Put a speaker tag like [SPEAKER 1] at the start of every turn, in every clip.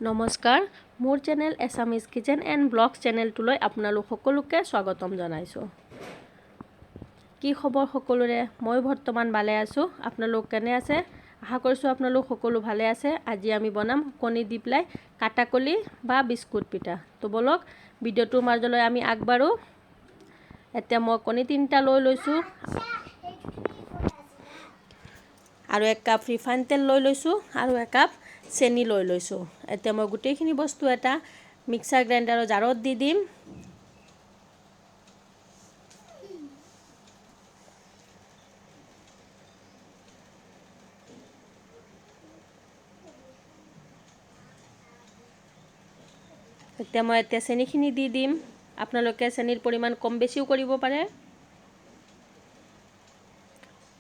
[SPEAKER 1] নমস্কাৰ, মোৰ channel Assamese kitchen and blogs চেনেলটোলৈ আপোনালোক সকলোকে স্বাগতম জনাইছোঁ। কি খবৰ সকলোৰে? মই বৰ্তমান ভালে আছোঁ। আপোনালোক কেনে আছে? আশা কৰিছোঁ আপোনালোক সকলো ভালে আছে। আজি আমি বনাম কণী দি পেলাই কাটাকলি বা বিস্কুট পিঠা। তো ব'লক ভিডিঅ'টোৰ মাজলৈ আমি আগবাঢ়োঁ। এতিয়া মই কণী 3টা লৈ লৈছোঁ আৰু 1 কাপ ৰিফাইন তেল লৈ লৈছোঁ আৰু 1 কাপ চেনি লৈ লৈছোঁ। এতিয়া মই গোটেইখিনি বস্তু এটা মিক্সাৰ গ্ৰাইণ্ডাৰৰ জাৰত দি দিম। এতিয়া মই চেনিখিনি দি দিম। আপোনালোকে চেনিৰ পৰিমাণ কম বেছিও কৰিব পাৰে।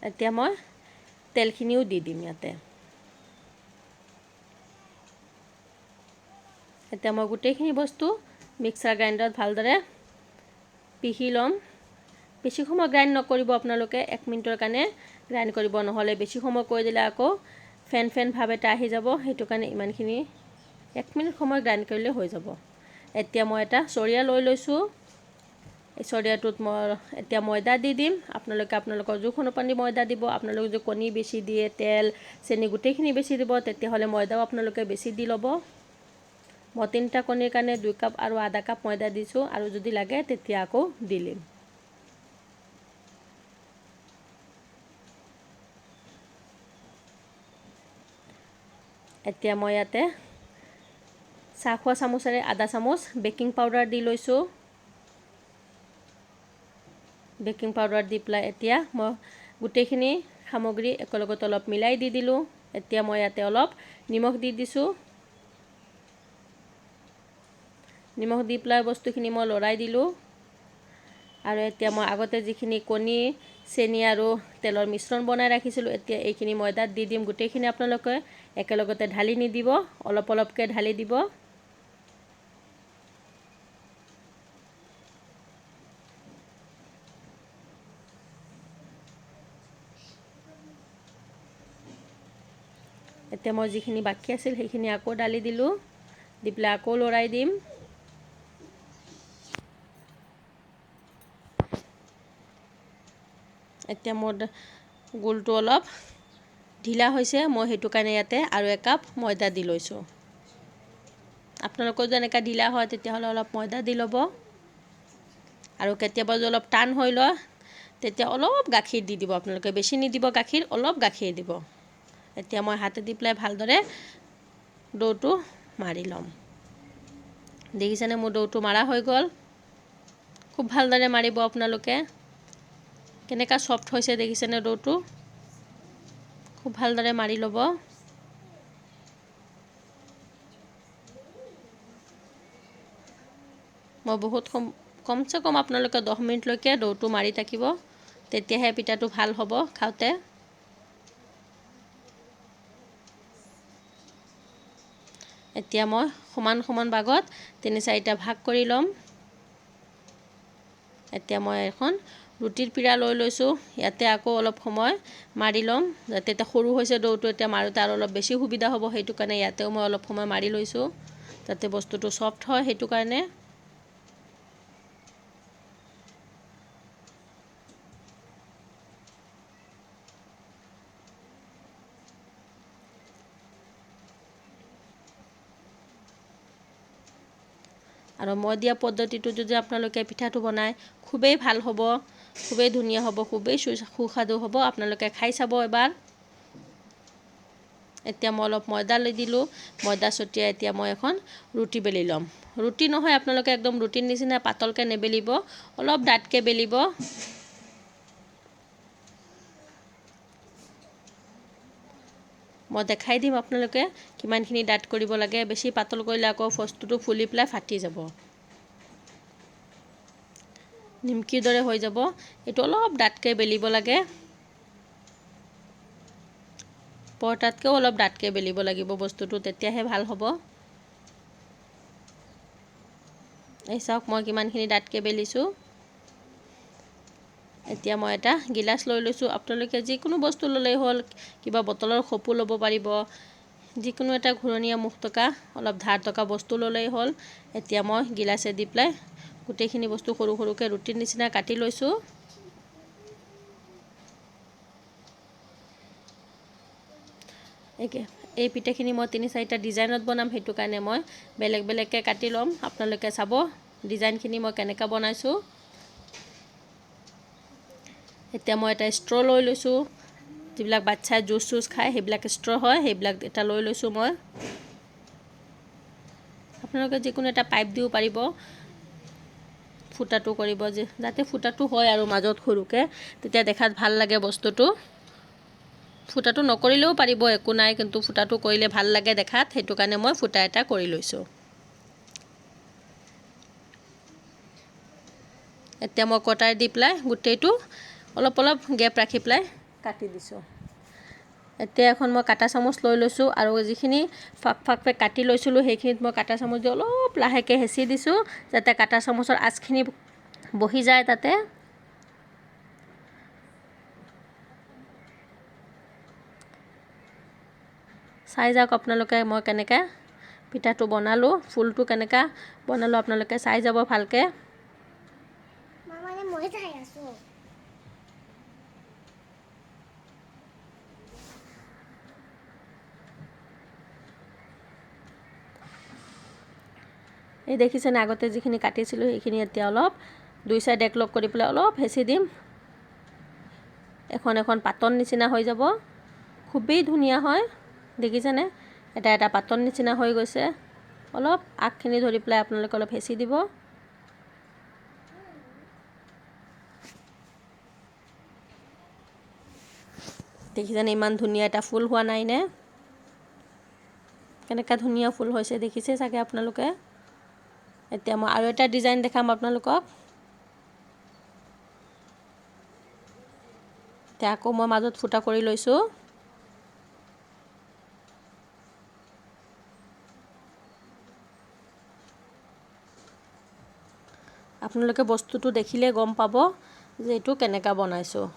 [SPEAKER 1] এতিয়া মই তেলখিনিও দি দিম ইয়াতে। এতিয়া মই গোটেইখিনি বস্তু মিক্সাৰ গ্ৰাইণ্ডাৰত ভালদৰে পিহি ল'ম। বেছি সময় গ্ৰাইণ্ড নকৰিব আপোনালোকে, 1 মিনিটৰ কাৰণে গ্ৰাইণ্ড কৰিব, নহ'লে বেছি সময় কৰি দিলে আকৌ ফেন ফেন ভাৱ এটা আহি যাব। সেইটো কাৰণে ইমানখিনি 1 মিনিট সময় গ্ৰাইণ্ড কৰিলে হৈ যাব। এতিয়া মই এটা চৰিয়া লৈ লৈছোঁ। এই চৰিয়াটোত মই এতিয়া ময়দা দি দিম। আপোনালোকে আপোনালোকৰ জোখ অনুপাতি ময়দা দিব। আপোনালোকে যদি কণী বেছি দিয়ে, তেল চেনি গোটেইখিনি বেছি দিব, তেতিয়াহ'লে ময়দাও আপোনালোকে বেছি দি ল'ব। মই 3টা কণীৰ কাৰণে 2 কাপ আৰু আধা কাপ ময়দা দিছোঁ, আৰু যদি লাগে তেতিয়া আকৌ দিলিম। এতিয়া মই ইয়াতে চাহ খোৱা চামুচেৰে আধা চামুচ বেকিং পাউডাৰ দি লৈছোঁ। বেকিং পাউডাৰ দি পেলাই এতিয়া মই গোটেইখিনি সামগ্ৰী একেলগতে অলপ মিলাই দি দিলোঁ। এতিয়া মই ইয়াতে অলপ নিমখ দি দিছোঁ। নিমখ দি পেলাই বস্তুখিনি মই লৰাই দিলোঁ। আৰু এতিয়া মই আগতে যিখিনি কণী চেনি আৰু তেলৰ মিশ্ৰণ বনাই ৰাখিছিলোঁ, এতিয়া এইখিনি ময়দাত দি দিম। গোটেইখিনি আপোনালোকে একেলগতে ঢালি নিদিব, অলপ অলপকৈ ঢালি দিব। এতিয়া মই যিখিনি বাকী আছিল সেইখিনি আকৌ ঢালি দিলোঁ, দি পেলাই আকৌ লৰাই দিম। এতিয়া মোৰ গোলটো অলপ ঢিলা হৈছে, মই সেইটো কাৰণে ইয়াতে আৰু 1 কাপ ময়দা দি লৈছোঁ। আপোনালোকৰ যদি এনেকুৱা ঢিলা হয় তেতিয়াহ'লে অলপ ময়দা দি ল'ব। আৰু কেতিয়াবা যদি অলপ টান হৈ লয় তেতিয়া অলপ গাখীৰ দি দিব। আপোনালোকে বেছি নিদিব গাখীৰ, অলপ গাখীৰ দিব। এতিয়া মই হাতে দি পেলাই ভালদৰে দৌটো মাৰি ল'ম। দেখিছেনে মোৰ দৌটো মাৰা হৈ গ'ল। খুব ভালদৰে মাৰিব আপোনালোকে। কেনেকুৱা ছফ্ট হৈছে দেখিছেনে দৌটো, খুব ভালদৰে মাৰি ল'ব। মই বহুত কমচে কম আপোনালোকে 10 মিনিটলৈকে দৌটো মাৰি থাকিব, তেতিয়াহে পিঠাটো ভাল হ'ব খাওঁতে। এতিয়া মই সমান সমান ভাগত 3-4টা ভাগ কৰি ল'ম। এতিয়া মই এখন ৰুটিৰ পিৰা লৈ লৈছোঁ। ইয়াতে আকৌ অলপ সময় মাৰি ল'ম, যাতে এতিয়া সৰু হৈছে দৌটো, এতিয়া মাৰোঁতে আৰু অলপ বেছি সুবিধা হ'ব। সেইটো কাৰণে ইয়াতেও মই অলপ সময় মাৰি লৈছোঁ, যাতে বস্তুটো ছফ্ট হয় সেইটো কাৰণে। আৰু মই দিয়া পদ্ধতিটো যদি আপোনালোকে পিঠাটো বনায় খুবেই ভাল হ'ব, খুবেই ধুনীয়া হ'ব, খুবেই সুস্বাদু হ'ব। আপোনালোকে খাই চাব এবাৰ। এতিয়া মই অলপ ময়দা লৈ দিলোঁ। ময়দা ছটিয়াই এতিয়া মই এখন ৰুটি বেলি ল'ম। ৰুটি নহয়, আপোনালোকে একদম ৰুটিৰ নিচিনা পাতলকৈ নেবেলিব, অলপ ডাঠকৈ বেলিব। মই দেখাই দিম আপোনালোকে কিমানখিনি ডাঠ কৰিব লাগে। বেছি পাতল কৰিলে আকৌ বস্তুটো ফুলি পেলাই ফাটি যাব, নিমকিৰ দৰে হৈ যাব। এইটো অলপ ডাঠকৈ বেলিব লাগে, পৰঠাতকৈও অলপ ডাঠকৈ বেলিব লাগিব বস্তুটো, তেতিয়াহে ভাল হ'ব। এই চাওক মই কিমানখিনি ডাঠকৈ বেলিছোঁ। এতিয়া মই এটা গিলাচ লৈ লৈছোঁ। আপোনালোকে যিকোনো বস্তু ল'লেই হ'ল, কিবা বটলৰ খপো ল'ব পাৰিব, যিকোনো এটা ঘূৰণীয়া মুখ থকা অলপ ধাৰ থকা বস্তু ল'লেই হ'ল। এতিয়া মই গিলাচে দি পেলাই গোটেইখিনি বস্তু সৰু সৰুকৈ ৰুটিৰ নিচিনা কাটি লৈছোঁ। এই পিঠাখিনি মই 3-4টা ডিজাইনত বনাম, সেইটো কাৰণে মই বেলেগ বেলেগকৈ কাটি ল'ম। আপোনালোকে চাব ডিজাইনখিনি মই কেনেকৈ বনাইছোঁ। এতিয়া মই এটা ষ্ট্ৰ' লৈ লৈছোঁ, যিবিলাক বাচ্ছাই জুচ চুচ খায় সেইবিলাক ষ্ট্ৰ' হয়, সেইবিলাক এটা লৈ লৈছোঁ মই। আপোনালোকে যিকোনো এটা পাইপ দিও পাৰিব ফুটাটো কৰিব, যে যাতে ফুটাটো হয় আৰু মাজত সৰুকৈ, তেতিয়া দেখাত ভাল লাগে বস্তুটো। ফুটাটো নকৰিলেও পাৰিব, একো নাই, কিন্তু ফুটাটো কৰিলে ভাল লাগে দেখাত, সেইটো কাৰণে মই ফুটা এটা কৰি লৈছোঁ। এতিয়া মই কটাৰ দি পেলাই গোটেইটো অলপ অলপ গেপ ৰাখি পেলাই কাটি দিছোঁ। এতিয়া এখন মই কাটা চামুচ লৈ লৈছোঁ আৰু যিখিনি ফাক ফাককৈ কাটি লৈছিলোঁ সেইখিনিত মই কাটা চামুচ দি অলপ লাহেকৈ হেঁচি দিছোঁ, যাতে কাটা চামুচৰ আঁচখিনি বহি যায় তাতে। চাই যাওক আপোনালোকে মই কেনেকৈ পিঠাটো বনালোঁ, ফুলটো কেনেকৈ বনালোঁ, আপোনালোকে চাই যাব ভালকৈ।
[SPEAKER 2] মই চাই আছোঁ।
[SPEAKER 1] এই দেখিছেনে আগতে যিখিনি কাটিছিলোঁ সেইখিনি এতিয়া অলপ দুই চাইড একলগ কৰি পেলাই অলপ হেঁচি দিম, এখন এখন পাতন নিচিনা হৈ যাব, খুবেই ধুনীয়া হয়। দেখিছেনে এটা এটা পাতন নিচিনা হৈ গৈছে। অলপ আগখিনি ধৰি পেলাই আপোনালোকে অলপ হেঁচি দিব। দেখিছেনে ইমান ধুনীয়া এটা ফুল হোৱা নাইনে? কেনেকুৱা ধুনীয়া ফুল হৈছে দেখিছে চাগে আপোনালোকে। এতিয়া মই আৰু এটা ডিজাইন দেখাম আপোনালোকক। এতিয়া আকৌ মই মাজত ফুটা কৰি লৈছোঁ। আপোনালোকে বস্তুটো দেখিলে গম পাব যে এইটো কেনেকুৱা বনাইছোঁ।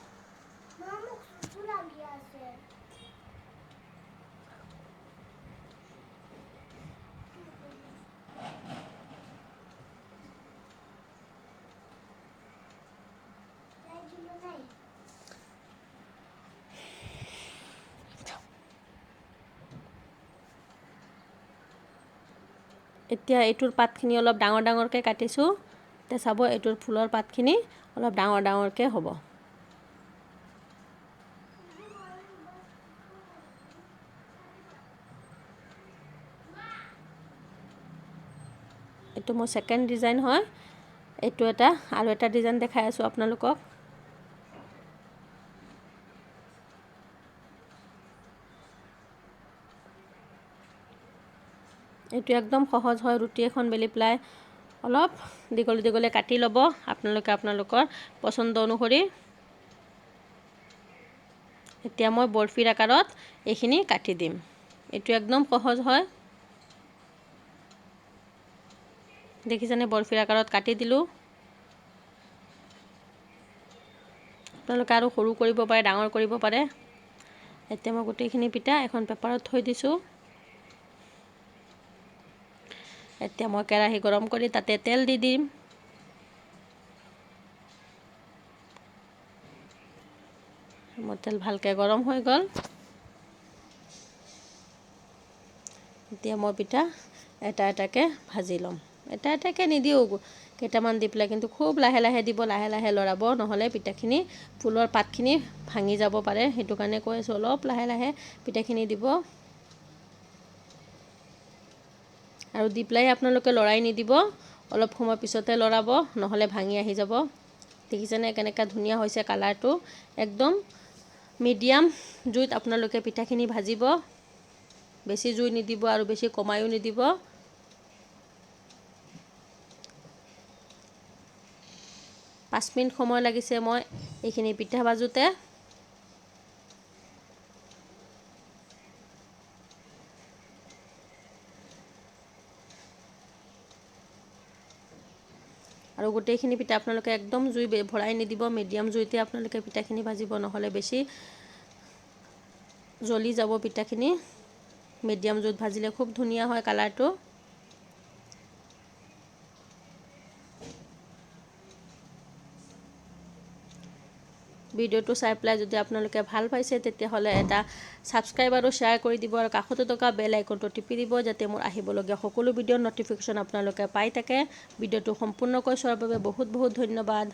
[SPEAKER 1] এতিয়া এইটোৰ পাতখিনি অলপ ডাঙৰ ডাঙৰকৈ কাটিছোঁ। এতিয়া চাব এইটোৰ ফুলৰ পাতখিনি অলপ ডাঙৰ ডাঙৰকৈ হ'ব। এইটো মোৰ ছেকেণ্ড ডিজাইন হয়। এইটো এটা আৰু এটা ডিজাইন দেখাই আছোঁ আপোনালোকক। এইটো একদম সহজ হয়, ৰুটি এখন বেলি পেলাই অলপ দীঘল দীঘলে কাটি ল'ব আপোনালোকে আপোনালোকৰ পচন্দ অনুসৰি। এতিয়া মই বৰফিৰ আকাৰত এইখিনি কাটি দিম। এইটো একদম সহজ হয়। দেখিছেনে বৰফিৰ আকাৰত কাটি দিলোঁ। আপোনালোকে আৰু সৰু কৰিব পাৰে, ডাঙৰ কৰিব পাৰে। এতিয়া মই গোটেইখিনি পিঠা এখন পেপাৰত থৈ দিছোঁ। এতিয়া মই কেৰাহী গৰম কৰি তাতে তেল দি দিম। মোৰ তেল ভালকৈ গৰম হৈ গ'ল। এতিয়া মই পিঠা এটা এটাকৈ ভাজি ল'ম। এটা এটাকৈ নিদিওঁ, কেইটামান দি পেলাই, কিন্তু খুব লাহে লাহে দিব, লাহে লাহে লৰাব, নহ'লে পিঠাখিনি ফুলৰ পাতখিনি ভাঙি যাব পাৰে। সেইটো কাৰণে কৈ আছোঁ অলপ লাহে লাহে পিঠাখিনি দিব। আৰু দি পেলাই আপোনালোকে লৰাই নিদিব, অলপ সময় পিছতে লৰাব, নহ'লে ভাঙি আহি যাব। দেখিছেনে কেনেকুৱা ধুনীয়া হৈছে কালাৰটো। একদম মিডিয়াম জুইত আপোনালোকে পিঠাখিনি ভাজিব, বেছি জুই নিদিব আৰু বেছি কমায়ো নিদিব। পাঁচ মিনিট সময় লাগিছে মই এইখিনি পিঠা ভাজোঁতে। আৰু গোটেইখিনি পিঠা আপোনালোকে একদম জুই ভৰাই নিদিব, মিডিয়াম জুইতে আপোনালোকে পিঠাখিনি ভাজিব, নহ'লে বেছি জ্বলি যাব পিঠাখিনি। মিডিয়াম জুইত ভাজিলে খুব ধুনীয়া হয় কালাৰটো। ভিডিঅ'টো চাই পেলাই যদি আপোনালোকে ভাল পাইছে, তেতিয়াহ'লে এটা ছাবস্ক্ৰাইব আৰু শ্বেয়াৰ কৰি দিব আৰু কাষতে থকা বেল আইকনটো টিপি দিব, যাতে মোৰ আহিবলগীয়া সকলো ভিডিঅ'ৰ ন'টিফিকেশ্যন আপোনালোকে পাই থাকে। ভিডিঅ'টো সম্পূৰ্ণকৈ চোৱাৰ বাবে বহুত বহুত ধন্যবাদ।